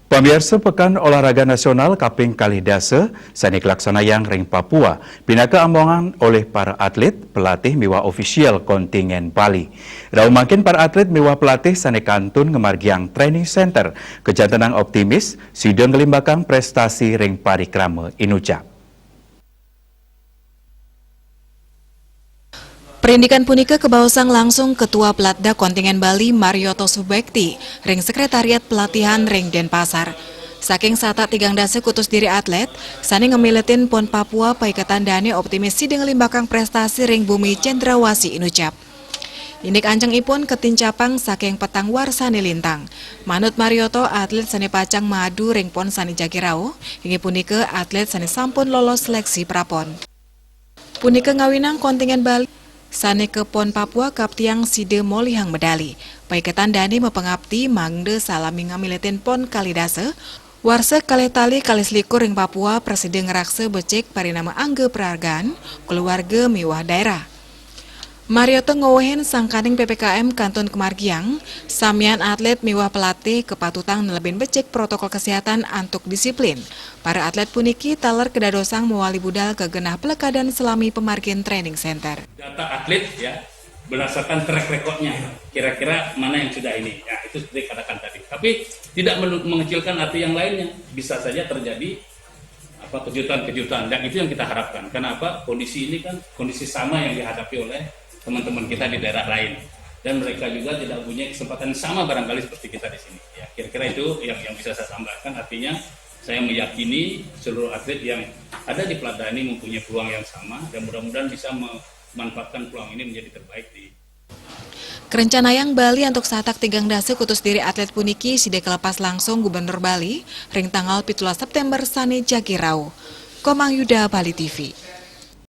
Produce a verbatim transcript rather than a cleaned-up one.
Pamiarsa, Pekan Olahraga Nasional kaping kalih dasa sané kalaksanayang ring Papua, pinaka ambangan olih para atlet, pelatih miwah ofisial kontingen Bali. Rauh mangkin para atlet miwah pelatih sané kantun ngamargiang training center, kajantenang optimis sida nglimbakang prestasi ring parikrama inucap. Parindikan punika kabaosang langsung Ketua Pelatda Kontingen Bali Marioto Subekti ring Sekretariat Pelatihan ring Denpasar. Saking satak tigang dasa kutus diri atlet, sané ngamiletin PON Papua, Paiketan Dané optimis sida nglimbakang prestasi ring bumi Cendrawasih inucap. Indik anjengipun katincapang saking petang warsané lintang. Manut Marioto, atlet sané pacang madu ring PON sané jagi rauh, inggih punika atlet sané sampun lolos seleksi prapon. Punika ngawinang kontingen Bali sané ka PON Papua kaptiang sida molihang medali. Paiketan Dané mapangapti mangda salami ngamiletin PON kalih dasa, warsa kalih tali kalih selikur ring Papua prasida ngraksa becik parinama angga perhargaan, keluarga miwah daerah. Marioto ngwehin sangkaning P P K M kantun kamargiang, samian atlet miwah pelatih kapatutang nelebin becik protokol kesehatan antuk disiplin. Para atlet puniki taler kadadosang mawali budal ka genah pelekadan salami pamargin training center. Data atlet, ya, berdasarkan track recordnya, kira-kira mana yang sudah ini, ya, itu seperti katakan tadi. Tapi tidak menu- mengecilkan arti yang lainnya, bisa saja terjadi apa, kejutan-kejutan, dan itu yang kita harapkan. Karena apa? Kondisi ini kan kondisi sama yang dihadapi oleh teman-teman kita di daerah lain, dan mereka juga tidak punya kesempatan sama barangkali seperti kita di sini. Ya, kira-kira itu yang yang bisa saya tambahkan. Artinya, saya meyakini seluruh atlet yang ada di Pelatda ini mempunyai peluang yang sama, dan mudah-mudahan bisa memanfaatkan peluang ini menjadi terbaik di Karencanayang Bali antuk satak tigang dasa kutus diri atlet puniki sida kalepas langsung Gubernur Bali ring tanggal pitulas September sané jagi rauh. Komang Yuda, Bali T V.